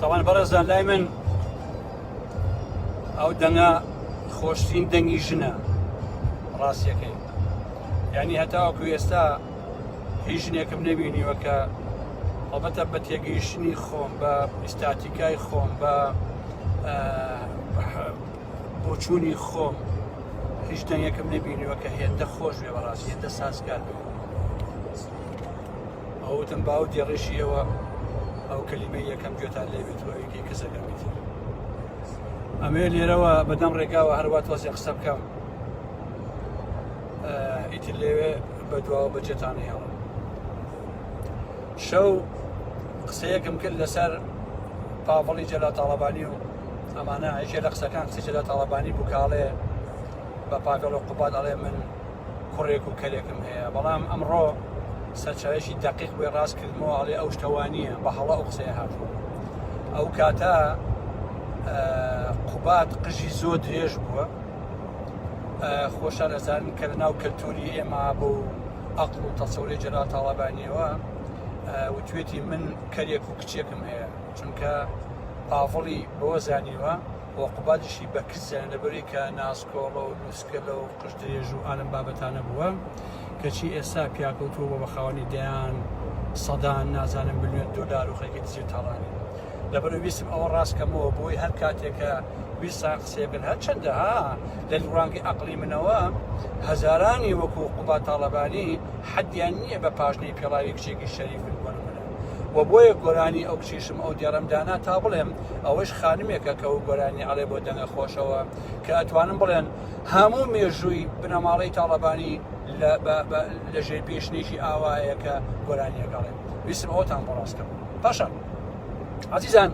تاوان بەڕێزان لای من ئەو دەنگە خۆشترین دەنگی ژنە ڕاستیەکەی یعنی هەتاوەکو ئێستا هیچ ژنێکم نەبینیوە کە ئەڵبەتە بە تێگەیشتنی خۆم بە ئیستاتیکای خۆم بە بۆچوونی خۆم هیچ دەنگێکم نەبینیوە کە هێندە خۆش بێ بەڕاستی هێندە سازگار بێ ئەوتم باو دێڕیشی ئێوە ئەو کەلیمەی یەکەم گوێتان لێ بێت و ئەویکەی کزەکەم بیت ئەمێ لێرەوە بەدەم ڕێگاوە هەروە تۆزێ قسە بکەم ئیتر لێوێ بە دواوە بەجێتان هێڵم شەو قسەیەکم کرد لەسەر پاڤڵی جەلا تاڵەبانی و ئەمانە یەکێ لە قسەکان قسەی جەلا تاڵەبانی بوو کاڵێ بە پاڤڵ و قوباد ئەڵێ من کوڕێک و کەلێکم هەیە بەڵام ئەمڕۆ سەرچاوێکی دەقیق بۆی ڕاست کردمەوە ئەڵێ ئەو شتەوانیە بە هەڵە ئەو قسەیە هاتووە ئەو کاتە قوباد قژی زۆر درێژ بووە خۆشان ئەزانن کە لە ناو کەلتوری ئێمە بۆ ئەقڵ و تەسەوری جەلال تاڵەبانیەوە وتوێتی من کەرێک و کچێکم هەیە چونکە پاڤڵی بەوە زانیوە و قوبادیشی بە کچ زانیوە لەبەرەی کە ناسکۆڵە و لوسکەلە و قژ درێژ و ئالم بابەتانە بووە کەچی ئێستا پیاکەوتووە بۆ بە خاوەنی دەیان سەدان نازانم ملیۆن دۆلار و خەریکی دزی و تاڵانی لەبەر ویستم ئەوە ڕاست کەمەوە بۆی هەر کاتێکە ویستان قسەیە بکەن هەرچەندە ها لە ڕوانگەی ئەقڵی منەوە هەزارانی وەکو قوباد تاڵەبانی حەدیان نییە بە پاژنەی پێڵاوی کچێکی شەریفن بۆ نمونە و بۆیە گۆرانی ئەو کچیشم ئەو دێڕەم دانا تا بڵێم ئەوەش خانمێکە کە ئەو گۆرانی ئەڵێ بۆ دەنگە خۆشەوە کە ئەتوانم بڵێن هەموو مێژووی بنەماڵەی تاڵەبانی لە ژێر پێشنێکی ئاوایە کە گۆرانیەکە ئەڵێ ویستم ئەوەتان بۆ ڕاست کەم پاشان عزیزان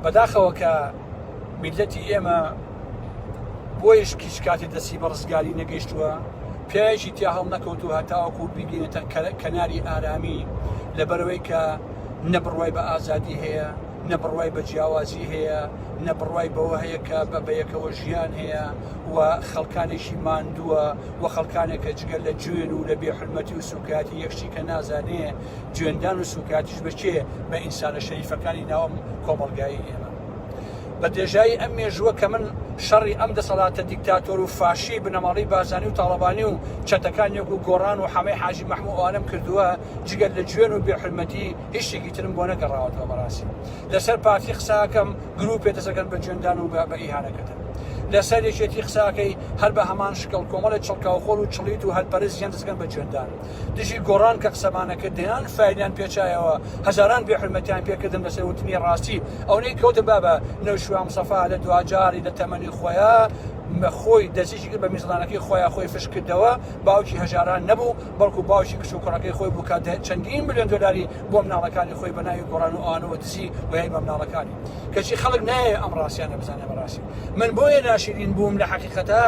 بەداخەوە کە میلەتی ئێمە بۆیش هیچ کاتێ دەستی بە ڕزگاری نەگەیشتووە، پیاوێکی تیا هەڵنەکەوتووە هەتاوەکو بیگەینێتە کەناری ئارامی، لەبەرئەوەی کە نە بڕوای بە ئازادی هەیە، نە بڕوای بە جیاوازی هەیە، نە بڕوای بەوە هەیە کە بە بەیەکەوە ژیان هەیە و خەڵکانێکی ماندووە و خەڵکانێکە جگە لە جوێن و لە بێحورمەتی و سوکایەتی یەک شتی کە نازانێ جوێندان و سوکایەتیش بە کێ؟ بە ئینسانە شەریفەکانی ناو ئەم کۆمەڵگایەی ئێمە. بە درێژایی ئەم مێژووە کە من شەڕی ئەم دەسەڵاتە دیکتاتۆر و فاشیەی بنەماڵەی بارزانی و تاڵەبانی و چەتەکانی وەکو گۆڕان و حەمەی حاجی مەحموو ئەوانەم کردووە جگە لە جوێن و بێحورمەتی هیچ شتێکی ترم بۆ نەگەڕاوەتەوە بەڕاستی لەسەر پارتی قسەکەم گروپێ دەسەکەن بە جوێندان و بە ئیهانەکردن لەسەر یەکێتی قسەکەی هەر بە هەمان شکڵ کۆمەڵی چڵکاوخۆر و چڵیت و هەلپەرست دەسەکەن بە جوێندان دژی گۆڕان کە قسەمانە کرد دەیان فایلیان پێچایەوە هەزاران بێحورمەتیان پێکردم لەسەر وتنی ڕاستی ئەونەی کەوتم بابە نەوشیروان مستەفا لە دواجاری لە تەمەنی خۆیا خۆی دەستیشی کرد بە میزڵانەکەی خۆیان خۆی فش کردەوە باوکی هەژاران نەبوو بەڵکو باوکی کچ و کوڕەکەی خۆی بوو کە چەندین ملیۆن دۆلاری بۆ مناڵەکانی خۆی بە ناوی گۆڕان و ئەوانەوە دزی و یای بە مناڵەکانی کەچی خەڵک نایەوێ ئەم ڕاستیانە بزانێ بەڕاستی من بۆیە ناشرین بووم لە حەقیقەتا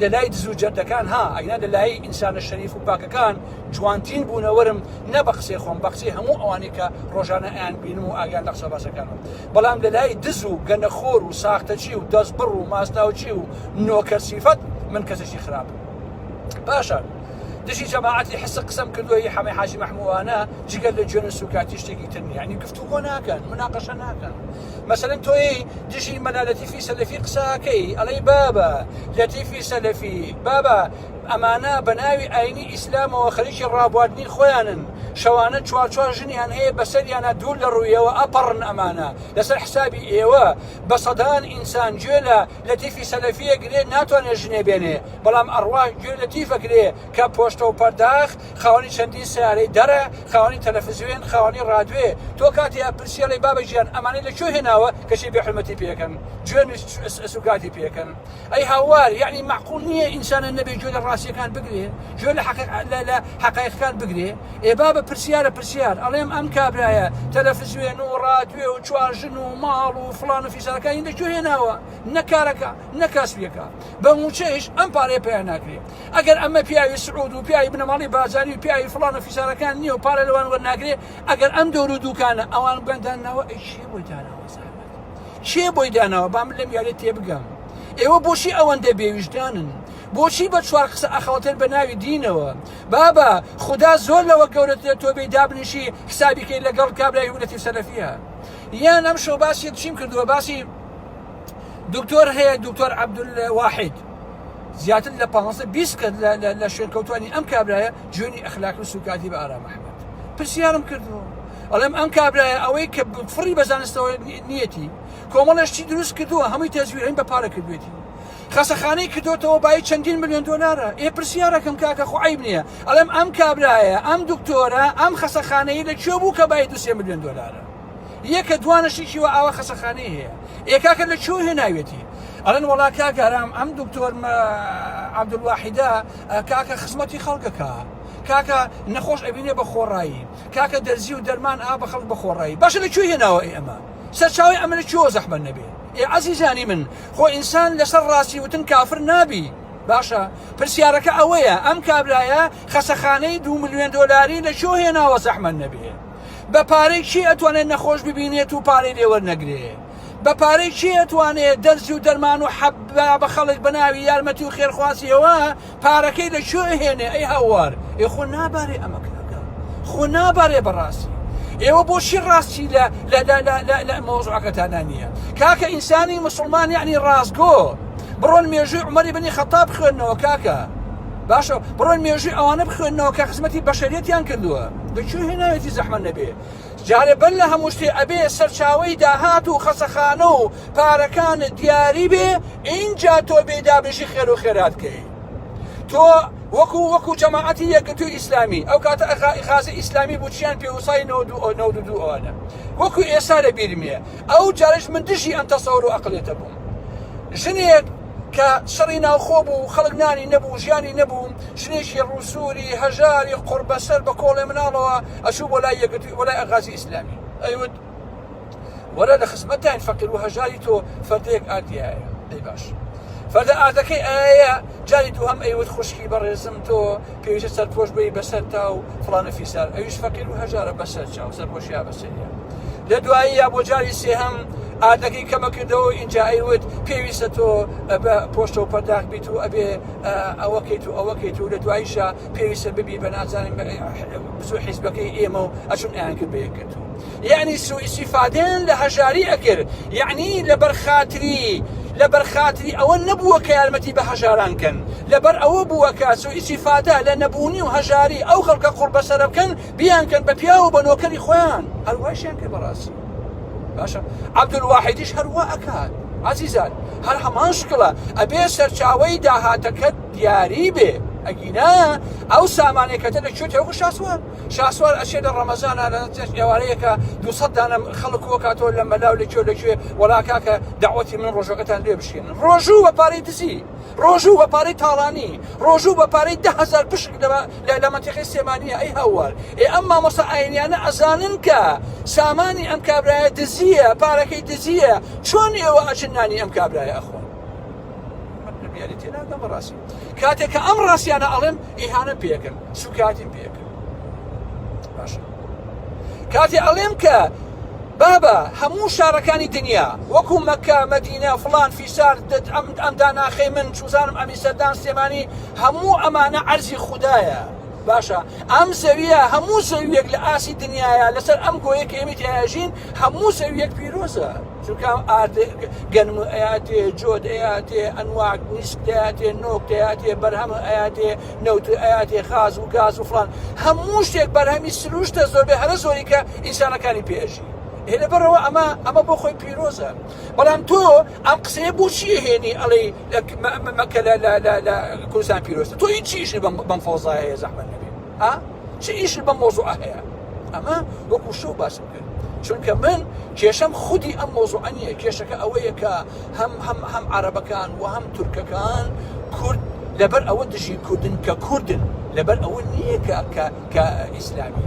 لە لای دز و جەردەکان ها ئەگینا لە لای ئینسانە شەریف و پاکەکان جوانترین بوونەوەرم نە بە قسەی خۆم بە قسەی هەموو ئەوانەی کە ڕۆژانە ئەیان بینم و ئاگیان لە قسە باسەکانم بەڵام لە لای دز و گەنەخۆر و ساختەچی و دەستبڕ و ماستاوچی و نۆکەر سیفەت من کەسێکی خراپم پاشان دژی جەماعەتی حسق قسەم کردووە ی حەمەی حاجی مەحمووانە جگەر لە جوێن و سوکاتی شتێکی تر نییە یعنی گفتوگۆ ناکەن مناقەشە ناکەن مەسەلەن تۆی دژی مەلا لەتیفی سەلەفی قسەکەی ئەڵێی بابە لەتیفی سەلەفی بابە ئەمانە بە ناوی ئاینی ئیسلامەوە خەریکی ڕابواردنی خۆیانن شەوانە چوار چوار ژنیان هەیە بەسەریانە دوور لە ڕوویەوە ئەپەڕن ئەمانە لەسەر حسابی ئێوە بە سەدان ئینسان گوێ لە لەتیفی سەلەفیە گرێ ناتوانێت ژنێ بێنێ بەڵام ئەڕوا گوێ لەتیفە گرێ کە پۆشتە و پەرداخ خاوەنی چەندین سەیارەی دەرە، خاوەنی تەلەفزوێن، خاوەنی ڕادوێ، تۆ کاتێ ئەپرسی ئەڵێی بابە گیان ئەمانەی لە کوێ هێناوە کەچی بێ حورمەتی پێ ئەکەن جوێن و سوکاتی پێ ئەکەن ئەی هاوار یەعنی مەعقول نییە ئینسانە نەبێ گوێ لە ڕاستیەکان بگرێ گوێ لە حەقیق لە لە حەقایقەکان بگرێ ئێ بابە پرسیارە پرسیار ئەڵێم ئەم کابرایە تەلەفزوێن و ڕادوێ و چوار ژن و ماڵ و فڵان و فیسارەکانی لە کوێ هێناوە نە کارەکە نە کاسبیەکە بە موچەیش ئەم پارەیە پەیا ناکرێ ئەگەر ئەمە پیاوی سعود و پیاوی بنەماڵەی بارزانی و پیاوی فڵان و فیسارەکان نییە و پارە لەوان وەرناگرێ ئەگەر ئەم دەور و دوکانە ئەوان بۆیان داناوە ئەی کێ بۆی داناوە زەحمەت کێ بۆی داناوە با من لەم یاریە تێبگەم ئێوە بۆچی ئەوەندە بێویژدانن؟ بۆچی بە چوار قسە ئەخەڵەتێن بە ناوی دینەوە؟ بابە خودا زۆر لەوە گەورەترە تۆ بێی دابنیشی حسابی کەی لەگەڵ کابرای هولەتی سەلەفیە. یان ئەم شەو باسی چیم کردووە باسی دکتۆر هەیە دکتۆر عەبدولواحید زیاتر لە 15 20 کەس لە شوێنکەوتوانی ئەم کابرایە جوێنی ئەخلاقی و سوکاتی بە ئارام ئەحمەد پرسیارم کردووە ئەڵێم ئەم کابرایە ئەوەی کە فڕی بە زانستەوە نیەتی کۆمەڵە شتی دروست کردووە هەمووی تەزویرین بە پارە کردوێتی خەسەخانەی کردوتەوە بای چەندین ملیۆن دۆلارە ئێ پرسیارەکەم کاکە خۆ عیب نییە ئەڵێم ئەم کابرایە ئەم دکتۆرە ئەم خەسەخانەی لە کوێ بوو کە بای دوسێ ملیۆن دۆلارە یەکە دوانە شتێکی وە ئاوا خەسەخانەی هەیە ئێ کاکە لە کوێ هێناوێتی ئەڵێن وەڵا کاکە ئارام ئەم دکتۆر عەبدولواحیدە کاکە خزمەتی خەڵکەکە کاکە نەخۆش ئەبینێ بە خۆڕایی کاکە دەرزی و دەرمان ئا بە خەڵک بە خۆڕایی باشە لە کوێ هێناوە ئێ ئەمە سەرچاوی ئەمە لە کوێوە زەحمەت نەبێ ئێ عەزیزانی من خۆ ئینسان لەسەر ڕاستی وتن کافر نابی باشە پرسیارەکە ئەوەیە ئەم کابرایە خەسەخانەی دو ملیۆن دۆلاری لە کوێ هێناوە زەحمەت نەبێ بە پارەی کێ ئەتوانێت نەخۆش ببینێت و پارەی لێ وەرنەگرێ؟ بە پارەی کێ ئەتوانێت دەرزی و دەرمان و حەب بە خەڵک بە ناوی یارمەتی و خێرخوازیەوە پارەکەی لە کوێ ئەهێنێ؟ ئەی هاوار ئێ خۆ نابارێ ئەمە کاکە خۆ نابارێ بەڕاستی ئێوە بۆچی ڕاستی لە لە لە لە لە لە مەوزوعەکەتانا نییە کاکە ئینسانی مسلمان یعنی ڕاستگۆ بڕۆن مێژووی عومەری بنی خەتاب خوێندنەوە کاکە باشە بڕۆن مێژووی ئەوانە بخوێنەوە کە خزمەتی بەشەریەتیان کردووە لە کوێ هێناوێتی زەحمەت نەبێ جارێ بەر لە هەموو شتێ ئەبێ سەرچاوەی داهات و خەسەخانە و پارەکان دیاری بێ ئینجا تۆ بێ دابشی خێر و خێرات کەی تۆ وەکو وەکو جەماعەتی یەکگرتووی ئیسلامی ئەو کاتە ئیغازی ئیسلامی بوو چیان پێ وسای 92 ئەوانە وەکو ئێستا لە بیرمێ ئەو جارش من دژی ئەم تەسەور و ئەقلێتە بووم ژنێک کە شەڕی ناوخۆ بوو خەڵک نانی نەبوو ژیانی نەبوو ژنێکی ڕووسووری هەژاری قوڕبەسەر بە کۆڵێ مناڵەوە ئەچوو بۆ لای یەکگرتووی بۆ لای ئەغازی ئیسلامی ئەیوت وەرە لە خزمەتتاین فەقیر و هەژاری تۆ فەردەیەک ئاردیایە ئەی باش فەردە ئاردەکەی ئایا جاری دووهەم ئەیوت خوشکی بەڕێزم تۆ پێویستە سەرپۆش بی بەسەر تا و فڵانە فیسار ئەویش فەقیر و هەژارە بەسەر چاو سەرپۆشیا بەسەریە لە دوایی یا بۆ جاری سێهەم ئاردەکەی کەمە کردەوە ئینجا ئەیوت پێویستە تۆ بە پۆشتە و پەرداخ بیت و ئەبێ ئەوەکەیت و ئەوەکەیت و لە دواییشا پێویستە ببی بە نازانم بزوو حیزبەکەی ئێمە و ئەچون ئەیان کرد بە یەکگرتوو یعنی سوء ئیستیفادەیان لە هەژاری ئەکرد یعنی لەبەر خاتری لەبەر خاتری ئەوە نەبووە کە یارمەتی بە هەژاران کەن لەبەر ئەوە بووە کە سوء ئیستیفادە لە نەبوونی و هەژاری ئەو خەڵکە قوڕبەسەرە بکەن بیانکەن بە پیاو و بە نۆکەری خۆیان هەر وایشیان کرد بەڕاستی باشە عەبدولواحیدیش هەر وا ئەکات عەزیزان هەر هەمان شکڵە ئەبێ سەرچاوەی داهاتەکەت دیاری بێ ئەگینا ئەو سامانێکەتە لە کوێ تێوەکو شاسوار شاسوار ئەچێ لە ڕەمەزانە لە ئێوارەیەکە 200 دانە خەڵک کۆکاتەوە لە مەلا و لە کوێ لە کوێ وەڵا کاکە داوەتی من ڕۆژەکەتان لێ بشکێنن ڕۆژوو بە پارەی دزی ڕۆژوو بە پارەی تاڵانی ڕۆژوو بە پارەی 10هزار پشک لە مەنتیقەی سلێمانیە ئەی هاوار ئێ ئەم مامۆستا ئاینیانە ئەزانن کە سامانی ئەم کابرایە دزیە پارەکەی دزیە چۆن ئێوە ئەچن نانی ئەم کابرایە ئەخۆن تێناگەم بەڕاستی کاتێک کە ئەم ڕاستیانە ئەڵێم ئیهانە پێکن سوکاتیم پێکن باشە کاتێ ئەڵێم کە بابە هەموو شارەکانی دنیا وەکو مەکە مەدینە فڵان فیسار ئەم ئەم داناخەی من چوزانم ئەمی سەردان سلێمانی هەموو ئەمانە عەرزی خودایە باشە ئەم زەویە هەموو زەویەک لە ئاسی دنیاە لەسەر ئەم گۆیە کە ئێمە تیاژین هەموو زەویەک پیرۆزە چونکە ئارد گەنم ئەیاتێ جۆت ئەیاتێ ئەنواع نیسک دەیاتێ نۆک دەیاتێ بەرهەم ئەیاتێ نەوت ئەیاتێ خاز و گاز و فڵان هەموو شتێک بەرهەمی سروشتە زۆربەی هەرە زۆری کە ئینسانەکانی پێ ئەژی ئێ لەبەرەوە ئەمە ئەمە بۆ خۆی پیرۆزە بەڵام تۆ ئەم قسەیە بۆچی هێنی ئەڵێ مەکە لە لە لە لە کوردستان پیرۆزە تۆ هیچ ئیشی بەم بەم فەوزایە هەیە زەحمەت نەبێ ئا چ ئیشی بەم مۆزوعە هەیە ئەمە وەکو شەو باسم کرد چونکە من کێشەم خودی ئەم مۆزوعە نییە کێشەکە ئەوەیە کە هەم هەم هەم عەرەبەکان و هەم تورکەکان کورد لەبەر ئەوە دژی کوردن کە کوردن لەبەر ئەوە نییە کە کە کە ئیسلامی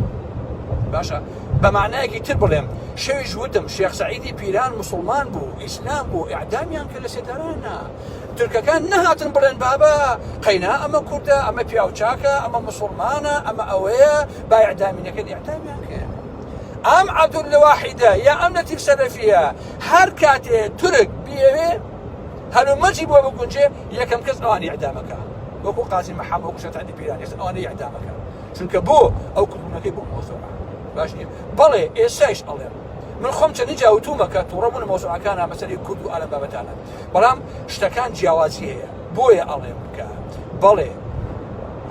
باشە بە معنایەکی تر بڵێم شەویش وتم شێخ سعیدی پیران مسلمان بوو ئیسلام بوو ئیعدامیان کرد لە سێدارە نا تورکەکان نەهاتن بڵێن بابە قەینا ئەمە کوردە ئەمە پیاو چاکە ئەمە مسلمانە ئەمە ئەوەیە با ئیعدامی نەکەن ئیعدامیان کرد ئەم عەبدولواحیدە یا ئەم لەتیف سەلەفیە هەر کاتێ تورک بیەوێ هەلومەرجی بۆ بگونجێ یەکەم کەس ئەوان ئیعدامەکە. وەکو قازی محەممەد وەکو شەتانی پیران ئێستا ئەوانە ئیعدامەکە چونکە بۆ ئەو کردونەکەی بۆ مۆزۆعە باش نییە بەڵێ ئێسایش ئەڵێم من خۆم چەندین جا وتومە کە تووڕە بوون لە مەوزوعەکانە مەسەلەی کورد و ئالەم بابەتانە بەڵام شتەکان جیاوازی هەیە بۆیە ئەڵێم کە بەڵێ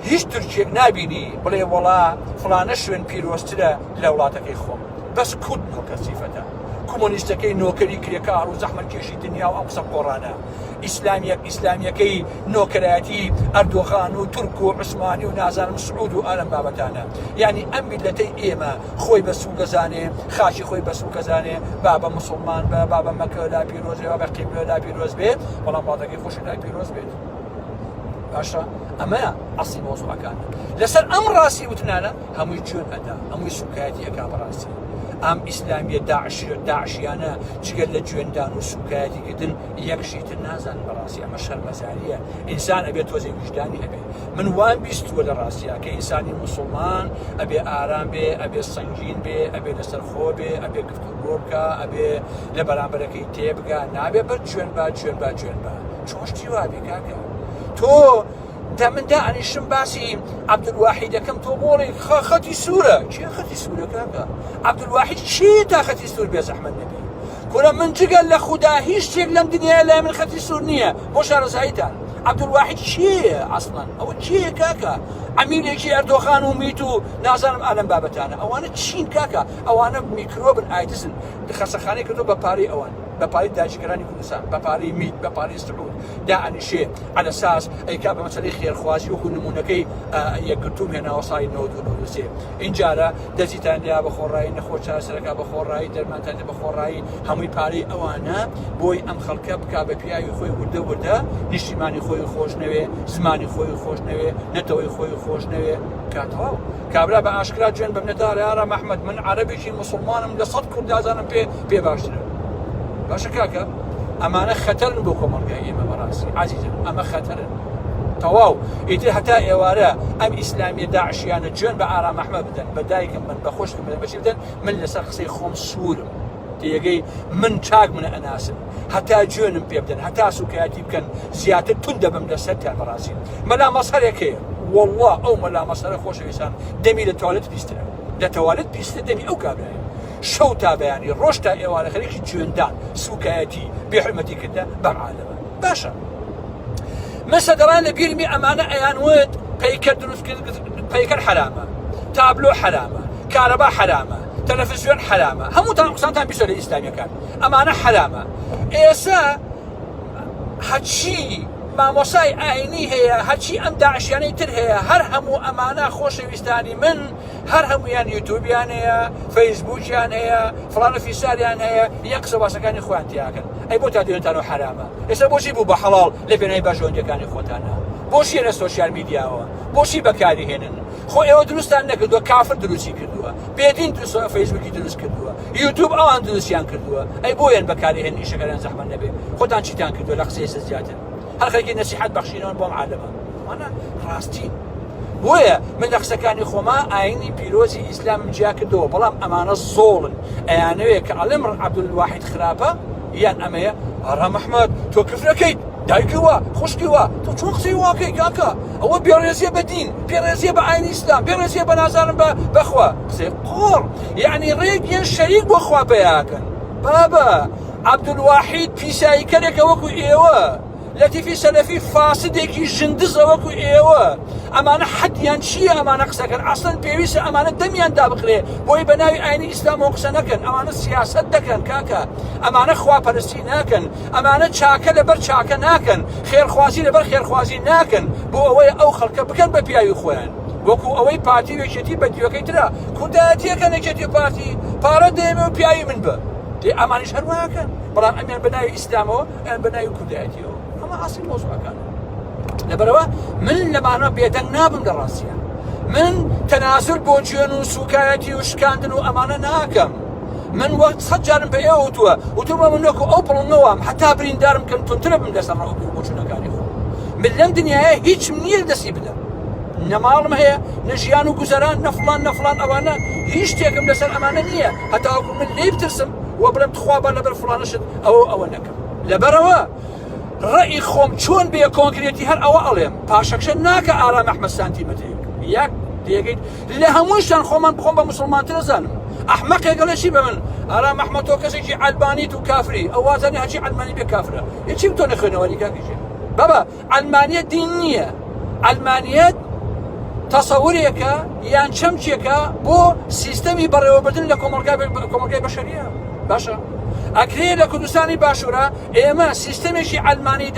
هیچ تورکێک نابینی بڵێ وەڵا فڵانە شوێن پیرۆزترە لە وڵاتەکەی خۆم بەس کورد نۆکە سیفەتە کۆمۆنیستەکەی نۆکەری کرێکار و زەحمەتکێشی دنیا و ئەم قسە قۆڕانە ئیسلامیەک ئیسلامیەکەی نۆکەرایەتی ئەردۆغان و تورک و عوسمانی و نازانم سعود و ئالەم بابەتانە یعنی ئەم میلەتەی ئێمە خۆی بە سووک ئەزانێ خاکی خۆی بە سووک ئەزانێ با بە موسڵمان بە با بە مەکە لا پیرۆز بێ با بە قیبلە لا پیرۆز بێ بەڵام وڵاتەکەی خۆشی لا پیرۆز بێت باشە ئەمە ئەسی مۆزوعەکان لەسەر ئەم ڕاستی وتنانە هەمووی جوێن ئەدا هەمووی سوکایەتی ئەکا بەڕاستی ئەم ئیسلامیە داعشی داعشیانە جگەل لە جوێندان و سوکایەتیکردن یەک شتی تر نازانن بەڕاستی ئەمە شەرمەزاریە ئینسان ئەبێت تۆزێ ویژدانی هەبێ من وام بیستووە لە ڕاستیا کە ئینسانی موسڵمان ئەبێ ئارام بێ ئەبێ سەنگین بێ ئەبێ لەسەر خۆ بێ ئەبێ گفتوگۆ بکا ئەبێ لە بەرامبەرەکەی تێبگا نابێ بەر جوێن با جوێن با جوێن با چۆن شتی وابێ کاکە تۆ دە من دانیشم باسی عەبدولواحیدەکەم تۆ بۆڵی خەتی سوورە کێ خەتی سوورە کاکە عەبدولواحید چی تا خەتی سوور بێ زەحمەت نەبی کورە من جگە لە خودا هیچ شتێک لەم دنیای لای من خەتی سوور نییە بۆ شارەزاییتان عەبدولواحید کێیە ئەسڵەن ئەوە کێیە کاکە عەمیلێکی ئەردۆغان و میت و نازانم ئالەم بابەتانە ئەوانە چین کاکە ئەوانە میکرۆبن ئایدزن خەسەخانەی کردو بە پارەی ئەوان بە پارەی داگیرکەرانی کوردستان بە پارەی میت بە پارەی سعود دائەنیشێ عەلەساس ئەیکا بە مەسەلەی خێرخوازی وەکو نمونەکەی یەکگرتووم هێناوە ساڵی 92 ئینجارە دەزیتان لیا بە خۆڕایی نەخۆش چارەسەرەکە بە خۆڕایی دەرمانتان بە خۆڕایی هەمووی پارەی ئەوانە بۆی ئەم خەڵکە بکا بە پیاوی خۆی وردە وردە نیشتیمانی خۆی خۆش نەوێ زمانی خۆی خۆش نەوێ نەتەوەی خۆی خۆش نەوێ کاتەوە کابرا بە ئاشکرا جوێن بەم نەدارە ئارام ئەحمەد من عەرەبێکی مسلمانم لە سەد کورد دازانم پێ پێ باشترە باشە کاکە ئەمانە خەتەرن بۆ کۆمەڵگای ئێمە بەڕاستی عزیزم ئەمە خەتەرن تەواو ئیتر هەتا ئێوارە ئەم ئیسلامیە داعشیانە جوێن بە ئارام ئەحمەد بدەن بە دایکم من بە خۆشکم بدەن بەچی بدەن من لەسەر قسەی خۆم سوورم تێگەی من چاک منە ئەناسن هەتا جوێنم پێ بدەن هەتا سوکایەتی بکەن زیاتر تون دەبم لەسەرتان بەڕاستی مەلا مەسەرێک هەیە والله ئەو مەلا مەسەرە خۆشەویستان دەمی لە توالت پیسترە لە تەوالت پیستە دەمی ئەو کابرایە شەو تا بەیانی ڕۆژ تا ئێوارە خەریکی جوێندان سوکایەتی بێحرمەتی کردە بەم عالەمە باشە من سەدەڕان لە بیرمی ئەمانە ئەیان وت پەیکەر دروست پەیکەر حەرامە تابلۆ حەرامە کارەبا حەرامە تەلەفزیۆن حەرامە هەمووتان قسانتان بیستە لە ئیسلامیەکان ئەمانە حەرامە ئێستا هەرچی مامۆسای ئاینی هەیە هەرچی ئەم داعشیانەی تر هەیە هەر هەموو ئەمانە خۆشەویستانی من هەر هەمویان یوتوبیان هەیە فەیسبوکیان هەیە فڵان و فیساریان هەیە یەک قسە باسەکانی خۆیان تیاکەن ئەی بۆ تا دێنتان و حرامە ئێستا بۆچی بوو بە حەڵاڵ لە پێناوی بەرژەوەندیەکانی خۆتانە بۆچی لە سۆشیال میدیاوە بۆچی بەکاری هێنن خۆ ئێوە دروستان نەکردووە کافر دروستی کردووە بێدین دروست فەیسبوکی دروست کردووە یوتوب ئەوان دروستیان کردووە ئەی بۆیان بەکاری هێن ئیشەکەیان زەحمەت نەبێ خۆتان چیتان کردووە لە قسەی زیاتر هەر خەریکی نەسیحەت بەخشینەوەن بۆم عالەمە ئەمانە ڕاستی بۆیە من لە قسەکانی خۆما ئاینی پیرۆزی ئیسلامم جیا کردەوە بەڵام ئەمانە زۆڵن ئەیانەوێ کە ئەڵێم عەبدولواحید خراپە یان ئەمەیە ئارام ئەحمەد تۆ کفرەکەیت دایکی وا خوشکی وا تۆ چۆن قسەی واکەی کاکە ئەوە بێڕێزیە بە دین بێڕێزیە بە ئاینی ئیسلام بێڕێزیە بە نازانم بە بەخوا قسەی قۆڕ یعنی ڕێک یان شەریک بۆ خوا پەیاکەن بابە عەبدولواحید پیساییکەرێکە وەکو ئێوە لەتیفی سەلەفی فاسدێکی ژندزە وەکو ئێوە ئەمانە حەدیان چییە ئەمانە قسەکەن ئەسڵەن پێویستە ئەمانە دەمیان دابخرێ بۆی بە ناوی ئاینی ئیسلامەوە قسە نەکەن ئەمانە سیاسەت دەکەن کاکە ئەمانە خواپەرستی ناکەن ئەمانە چاکە لەبەر چاکە ناکەن خێرخوازی لەبەر خێرخوازی ناکەن بۆ ئەوەی ئەو خەڵکە بکەن بە پیاوی خۆیان وەکو ئەوەی پارتی و یەکێتی بە دیوەکەی ترە کوردایەتیەکەن یەکێتی و پارتی پارە دەیەمێ و پیاوی من بە دێ ئەمانیش هەرواکەن بەڵام ئەمیان بە ناوی ئیسلامەوە ئەم بە ناوی کوردایەتیەوە ئەمە ئاسی مۆزوعەکان لەبەرەوە من لەمانە بێدەنگ نابم لە ڕاستیە من تەنازل بۆ جوێن و سوکایەتی و شکاندن و ئەمانە ناکەم من وەک سەد جارم پێ ئێوە وتووە وتومە من وەکو ئەو پڵنگەوام هەتا بریندارم کەم توندترە بم لەسەر ڕەو و بۆچوونەکانی خۆم من لەم دنیاە هیچم نییە دەستی بدەم نە ماڵم هەیە نە ژیان و گوزەران نە فڵان نە فڵان ئەوانە هیچ شتێکم لەسەر ئەمانە نییە هەتاوەکو من لێی بترسم و بڵێم تخوا با لەبەر فڵانە شت ئەوە ئەوە نەکەم لەبەرەوە. ڕەئی خۆم چۆن بێ کۆنکرێتی هەر ئەوە ئەڵێم پاشەکشە ناکە ئارام ئەحمەد سانتیمەترێک یەک تێگەیت لە هەمووشتان خۆمان بخۆم بە مسلمانتر ئەزانم ئەحمەقێک ئەڵێ چی بە من ئارام ئەحمەد تۆ کەسێکی عەلمانیت و کافری ئەو وازانێ هەرچی عەلمانی بێ کافرە یە چی تۆ نەخوێنەواری کاکی ژیر بابا عەلمانیەت دین نییە عەلمانیەت تەسەورێکە یان چەمکێکە بۆ سیستەمی بەڕێوەبردن لە کۆمەڵگای بەشەریە باشە ئەکرێ لە کوردستانی باشوورە ئێمە سیستەمێکی عەلمانی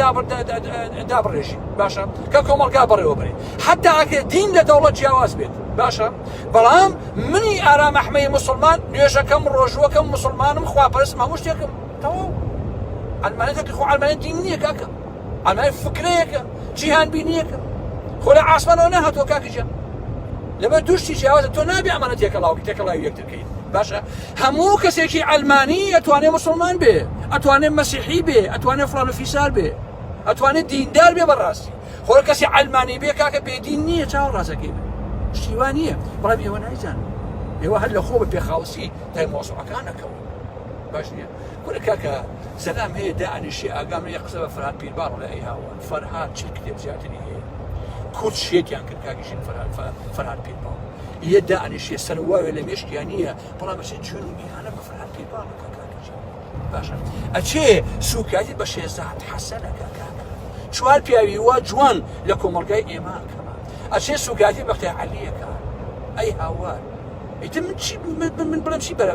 دابڕێژین باشە کە کۆمەڵگا بەڕێوەبرێت حتا ئەکرێت دین لە دەوڵەت جیاواز بێت باشە بەڵام منی ئارام ئەحمەی مسلمان نوێژەکەم ڕۆژوەکەم مسلمانم خواپەرستم هەموو شتێکم تەواو عەلمانیەتێکی خۆ عەلمانیەت دین نییە کاکە عەلمانیەت فکرەیەکە جیهان بینیەکە خۆ لە ئاسمانەوە نەهاتووە کاکە گیان لەبەر دوو شتی جیاوازە تۆ نابێ ئەمانە تێکەڵاو تێکەڵاوی یەکتر کەیت باشە هەموو کەسێکی عەلمانی ئەتوانێ مسلمان بێ ئەتوانێ مەسیحی بێ ئەتوانێ فڵان و فیسار بێ ئەتوانێ دیندار بێ بەڕاستی خۆ کەسی عەلمانی بێ کاکە بێدین نییە چاو ڕاستەکەی بێ شتی وا نییە بەڵام ئێوە نایزانن ئێوە هەر لە خۆ بە پێخاوسی دای مۆزوعەکانەکەون باش نییە کورە کاکە زەلام هەیە دائەنیشێ ئاگام لێ قسە بە فەرهاد پیرباڵ ئەڵێ ئەی هاوار فەرهاد چی کتێب زیاتری هەیە کورد شێتیان کرد کاکی ژین فەرهاد فەرهاد پیرباڵ یە دائەنیشێ سەرواوێ لە مێشکیان نییە بەڵام ئەچێ جوێن و ئیهانە بە فەرهاد پیرباڵ ئەکا کاکی ژین باشە ئەچێ سوکایەتی بە شێزاد حەسەن ئەکا کاکە چوار پیاوی وا جوان لە کۆمەڵگای ئێمە کەمە ئەچێ سوکایەتی بە بەختیار عەلی ئەکا ئەی هاوار ئیتر من چی من بڵێم چی بەرە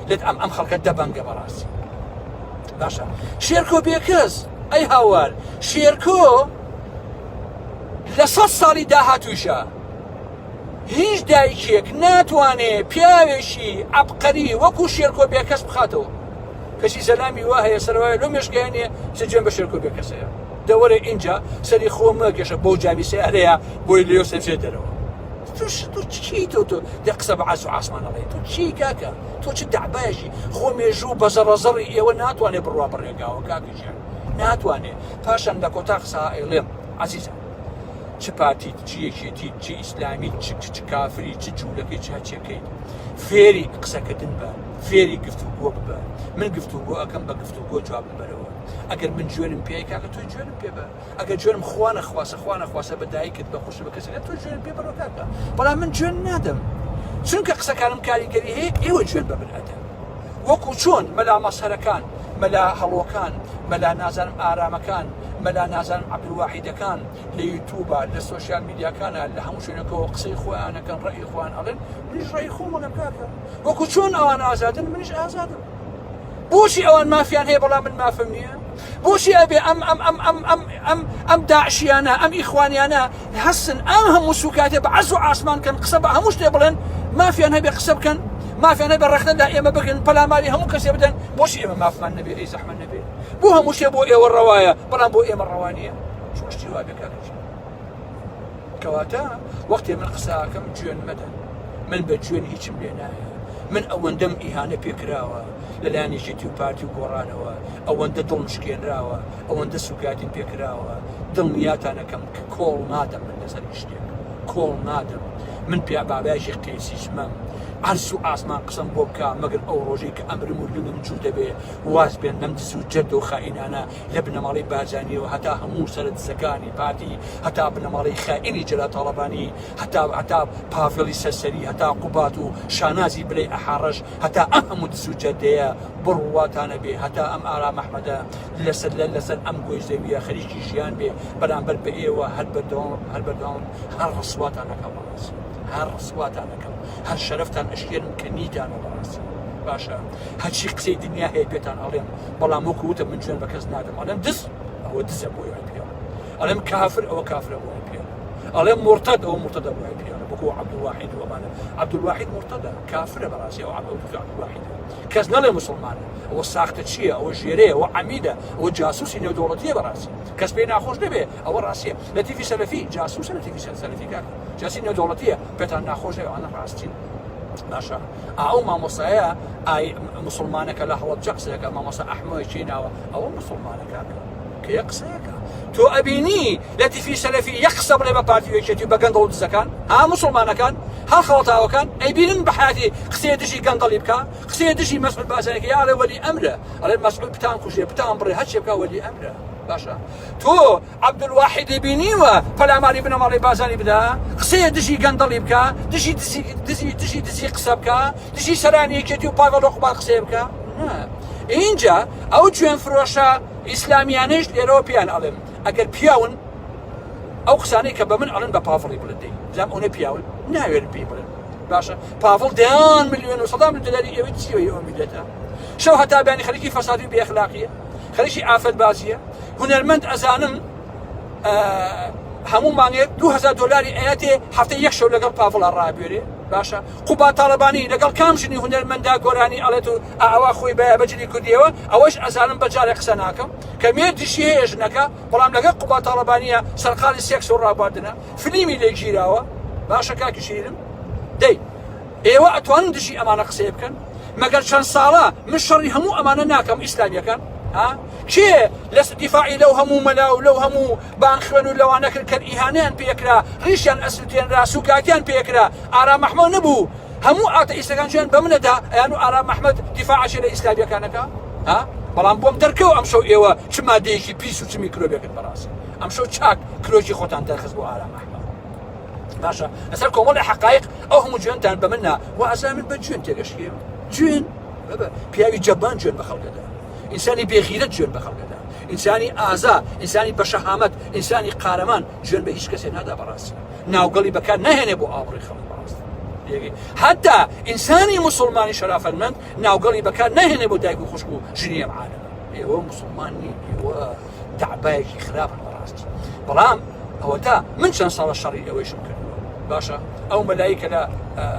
لە ئەم ئەم خەڵکە دەبەنگە بەڕاستی باشە شێرکۆ بێکەس ئەی هاوار شێرکۆ لە سە ساڵی داهاتووشە هیچ دایکێک ناتوانێ پیاوێکی عبقەری وەکو شێرکۆ بێکەس بخاتەوە کەسی زەلامی وا هەیە سەرواە لۆ مێشکیانە چ جێن بە شێرکۆ بێکەسەیە دەوەرە اینجا سەری خۆ مەکێشە بۆ جامی سیارەیە بۆی لێ سەرێ دەرەوە تۆ تۆ چی تۆ تۆ دە قسە بە عەرز و عاسمان ئەڵێی تۆ چی کاکە تۆ چ دەعبایەکی خۆ مێژوو بە زەڕەزەڕی ئێوە ناتوانێ بڕوا بە ڕێگاوە کاکە گیان ناتوانێ پاشان لە کۆتا قسە ئەیڵێم عەزیزان چ پارتیت چ یەکێتیت چ ئیسلامیت چ چ کافری چ جوولەکەی چ هەرچێکەیت فێری قسەکردن بە فێری گفتوگۆ ببە من گفتوگۆ ئەکەم بە گفتوگۆ جوابم بەرەوە ئەگەر من جوێنم پێی کاکە تۆ جوێنم پێ بە ئەگەر جوێنم خوا نەخواسە خوا نەخواسە بە دایکت بە خوشت بە کەسەکە تۆ جوێن پێ بڕۆ کاکە بەڵام من جوێن نادەم چونکە قسەکانم کاریگەری هەیە ئێوە جوێن بە من ئەدەن وەکو چۆن مەلا مەسەرەکان مەلا هەڵۆکان مەلا نازانم ئارامەکان مەلا نازانم عەبدولواحیدەکان لە یوتوبە لە سۆشیال میدیاکانە لە هەموو شوێنەکەەوە قسەی خۆیانەکەن ڕێی خۆیان ئەڵێن منیش ڕێی خۆمەڵێم کاکە وەکو چۆن ئەوان ئازادن منیش ئازادم بۆچی ئەوان مافیان هەیە بەڵام من مافم نییە؟ بۆچی ئەبێ ئەم ئەم ئەم ئەم ئەم ئەم ئەم داعشیانە ئەم ئیخوانیانە هەستن ئەم هەموو سوکاتێ بە عەز و ئاسمان کەن قسە بە هەموو شتێ بڵێن مافیان هەبێ قسە بکەن مافیان هەبێ ڕەخنە لە ئێمە بگرن پەلاماری هەموو کەسێ بدەن بۆچی ئێمە مافمان نەبێ ئەی زەحمەت نەبێ بۆ هەموو شتێ بۆ ئێوە ڕەوایە بەڵام بۆ ئێمە ڕەوا نییە چۆن شتی وا بێ کاکە کەواتە وەختێ من قساکەم جوێن مەدەن من بە جوێن هیچم لێ نایە من ئەوەندەم ئیهانە پێکراوە لەلایەن یەکێتی و پارتی و گۆڕانەوە ئەوەندە دڵم شکێنراوە ئەوەندە سوکاتیم پێکراوە دڵنیاتانەکەم کە کۆڵ نادەم من لەسەر هیچ شتێک کۆڵ نادەم من پیا بابایەکی قێسیشمەم عەرز و ئاسمان قسەم بۆ بکە مەگەر ئەو ڕۆژەی کە ئەمرم و لونم جوو دەبێ واز بێن لەم دز و جەرد و خائینانە لە بنەماڵەی بارزانیەوە هەتا هەموو سەرە دزەکانی پارتی هەتا بنەماڵەی خائینی جەلال تاڵەبانی هەتا هەتا پاڤێڵی سەرسەری هەتا قوبات و شانازی بلەی ئەحاڕەش هەتا ئەم هەموو دز و جەردەیە بڕواتانە بێ هەتا ئەم ئارام ئەحمەدە لەسەر لە لەسەر ئەم گۆی زەویە خەریکی ژیان بێ بەرامبەر بە ئێوە هەر بەردەوام هەر بەردەوام هەر ڕسواتان ئەکەم بەڕاستی هەر ڕسواتان ئەکەم هەر شەرەفتان ئەشکێنم کە نیتانە بەڕاستی باشە هەرچی قسەی دنیا هەیە پێتان ئەڵێم بەڵام وەکو وتم من جوێن بە کەس نادەم ئەڵێم دز ئەوە دزە بۆی پێ ئەڵێم کافر ئەوە کافرە بۆ پێ ئەڵێم مرتد ئەوە مرتدە بۆ پێ وەکو عەبدولواحید و ئەمانە عەبدولواحید مرتدە کافرە بەڕاستی ئەو عەبدولواحید کەس نەڵێ مسلمانە ئەوە ساختە چییە ئەوە ژێرەیە ئەوە عەمیدە ئەوە جاسوسی نێودەوڵەتیە بەڕاستی کەس پێی ناخۆش نەبێ ئەوە ڕاستیە لەتیفی سەلەفی جاسوسە لەتیفی سەلەفی کاکە جاسی نێودەوڵەتیە پێتان ناخۆش نەبێ ئەوانە ڕاستین باشە ئەو مامۆسایە ئای مسلمانەکە لە هەڵەبجە قسەکە مامۆسا ئەحمەوەی چی ناوە ئەوە مسلمانە کاکە کە یەک قسەیەکە تۆ ئەبینی لەتیفی سەلەفی یەک قسە بڵێ بە پارتی و یەکێتی و بە گەندەڵ و دزەکان ها مسلمانەکان هەر خەڵتاوەکان ئەیبینن بە حیاتی قسەیە دژی گەندەڵی بکە قسەیە دژی مەسعود بارزانیەکە یا ئەڵێ وەلی ئەمرە ئەڵێ مەسعود بتان کوژێ بتان بڕێ هەرچێ بکە وەلی ئەمرە. باشە تۆ عەبدولواحیدی بینیوە پەلاماری بنەماڵەی بازانی بدا قسەیە دژی گەندەڵی بکە دژی دزی دزی دژی دزی قسە بکە دژی سەرانی یەکێتی و پاڤڵ قوباد قسەیە بکە نا اینجا ئەو جوێن فرۆشە ئیسلامیانەیش لێرەوە پێیان ئەڵێم ئەگەر پیاون ئەو قسانەی کە بە من ئەڵێن بە پاڤڵی بڵێن دەی بزانم ئەونە پیاون ناوێرن پێی بڵێن باشە پاڤڵ دەیان ملیۆن و سەدان ملیۆن دۆلاری ئێوەی چیەوە ئەو میلەتە شەو هەتا بەیانی خەریکی فەسادی و بێئەخلاقیە خەریکی ئافەتبازیە هونەرمەند ئەزانم هەموو مانگێک 2000 دلاری ئەیاتێ هەفتە یەک شەو لەگەڵ پاڤڵا ڕابێرێ باشە قوبا تاڵەبانی لەگەڵ کام ژنی هونەرمەندا گۆرانی ئەڵێت و ئاوا خۆی بە بەجلی کوردیەوە ئەوەش ئەزانم بەجارێ قسە ناکەم کە مێردیشی هەیە ژنەکە بەڵام لەگەڵ قوبا تاڵەبانیە سەرقاڵی سێکس و ڕابواردنە فلیمی لێ گیراوە باشە کاکی شیرم دەی ئێوە ئەتوانن دژی ئەمانە قسەیە بکەن مەگەر چەند ساڵە من شەڕی هەموو ئەمانە ناکەم ئیسلامیەکان ها کێ لە دیفاعی لەو هەموو مەلا و لەو هەموو بان خوێن و لەوانە کرد کە ئیهانەیان پێکرا ڕیشیان ئەسوتێنرا سوکاتیان پێکرا ئارام ئەحمەد نەبوو هەموو ئاتەئیستەکان جوێن بە منەدا ئەیان و ئارام ئەحمەد دیفاعەشێ لە ئیسلامیەکانەکە ها بەڵام بۆم دەرکەوت ئەمشەو ئێوە چ مادەیەکی پیس و چ میکرۆبێکن بەڕاستی ئەمشەو چاک کرۆکی خۆتان دەرخست بۆ ئارام ئەحمەد باشە لەسەر کۆمەڵی حقایق ئەو هەموو جوێنتان بە من نا و ئەزان من بە جوێن تێگەشتیم جوێن پیاوی جەبان جوێن بە خەڵکەدا ئینسانی بێغیرەت جوێن بە خەڵکەدا ئینسانی ئازا ئینسانی بەشەهامەت ئینسانی قارەمان جوێن بە هیچ کەسێ نادا بەڕاستی ناوگەڵی بەکار نهێنێ بۆ ئابڕی خەڵک بەڕاستی حتا ئینسانی مسلمانی شەرافەتمەند ناوگەڵی بەکار نهێنێ بۆ دایک و خوشک و ژنی ئەم عالەمە ئێوە مسلمان نین ئێوە دەعبایەکی خراپن بەڕاستی بەڵام ئەوەتا من چەند ساڵە شەڕی ئەوەیشم کردووە باشە ئەو مەلایی کە لە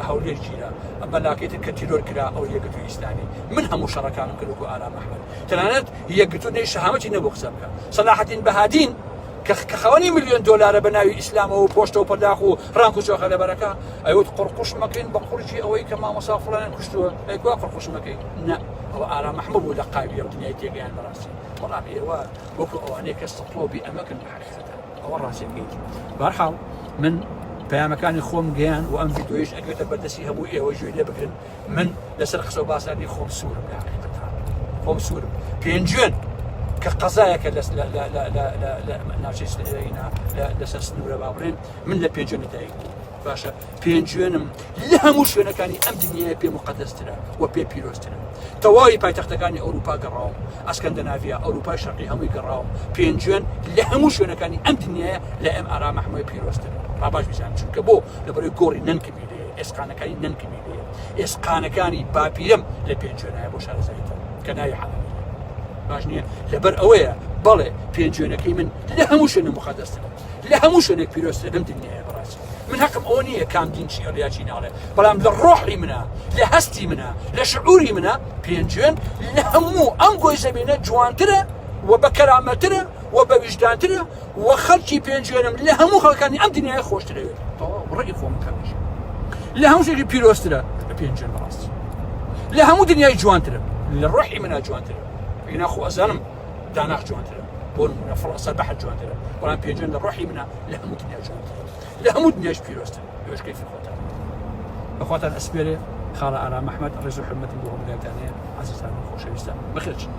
هەولێر گیرا مەلاکەی تر کە تیرۆر کرا ئەو یەکگرتوو ئیسلامی من هەموو شەڕەکانم کرد وەکو ئارام ئەحمەد تەنانەت یەکگرتوو نەی شەهامەتی نەبوو قسە بکە سەلاحەدین بەهادین کە خاوەنی ملیۆن دۆلارە بە ناوی ئیسلامەوە و پۆشتە و پەرداخ و ڕانک و چۆخە لەبەرەکە ئەیوت قڕقوش مەکەین بە قوڕکی ئەوەی کە مامۆسا فڵانیان کوشتووە ئەی کوا قڕقوش مەکەین نا ئەوە ئارام ئەحمەد بوو لە قاویە و دنیای تێگەیان بەڕاستی بەڵام ئێوە وەکو ئەوانەیە کە سەتڵۆبی ئەمەکن لە حەقیقەتە ئەوە ڕاستیەکەیتی بەرحاڵ من پەیامەکانی خۆم گەیان و ئەم ڤیدیۆیش ئەگەێتە بەردەستی هەموو ئێوە گوێ لێ بگرن من لەسەر قسە و باسانی خۆم سوورم لە حەقیقەتە خۆم سوورم پێنجوێن کە قەزایەکە لە ناوچەی لەسەر سنوورە با بڵێن من لە پێنجوێن لەدایک بوو باشە پێنجوێنم لە هەموو شوێنەکانی ئەم دنیای پێ مقدەسترە و پێ پیرۆزترە تەواوی پایتەختەکانی ئەوروپا گەڕاوم ئەسکەندەناڤیا ئەوروپای شەرقی هەمووی گەڕاوم پێنجوێن لە هەموو شوێنەکانی ئەم دنیاە لە ئەم ئارام ئەحمەی پیرۆزترە با باش بزانن چونکە بۆ لەبەرەی گۆڕی نەنکمی لێ ئێسقانەکانی نەنکمی لێ ئێسقانەکانی باپیرم لە پێنجوێنایە بۆ شارەزاییتان کە ناوی حەلالی باش نییە لەبەر ئەوەیە بەڵێ پێنجوێنەکەی من لە هەموو شوێنە مقدەسترە لە هەموو شوێنێک پیرۆزترە لەم دنیاە بەڕاستی من هەقم ئەوە نییە کام دین چی ئەڵێ یا چی ناڵێ بەڵام لە ڕۆحی منە لە هەستی منە لە شعوری منە پێنجوێن لە هەموو ئەم گۆی زەمینە جوانترە و بە کەرامەترە و بە ویژدانترە و خەڵکی پێنجوێنم لە هەموو خەڵکانی ئەم دنیای خۆشترەوێت تەواو ڕێی خۆم کەمیش لە هەموو شتێکی پیرۆزترە لە پێنجوێن بەڕاستی لە هەموو دنیای جوانترە لە ڕۆحی منە جوانترە ئینا خۆ ئەزانم داناخ جوانترە بۆ نمونە فڕەنسا بەحر جوانترە بەڵام پێنجوێن لە ڕۆحی منە لە هەموو دنیا جوانترە لە هەموو دنیاش پیرۆزترە ئێوەش کەیفی خۆتان بەخواتان ئەسپێرێ خاڵە ئارام ئەحمەد ڕێز و حرمەتم بۆ هەموو لایەکتان هەیە عەزیزان و خۆشەویستان بەخێرچن.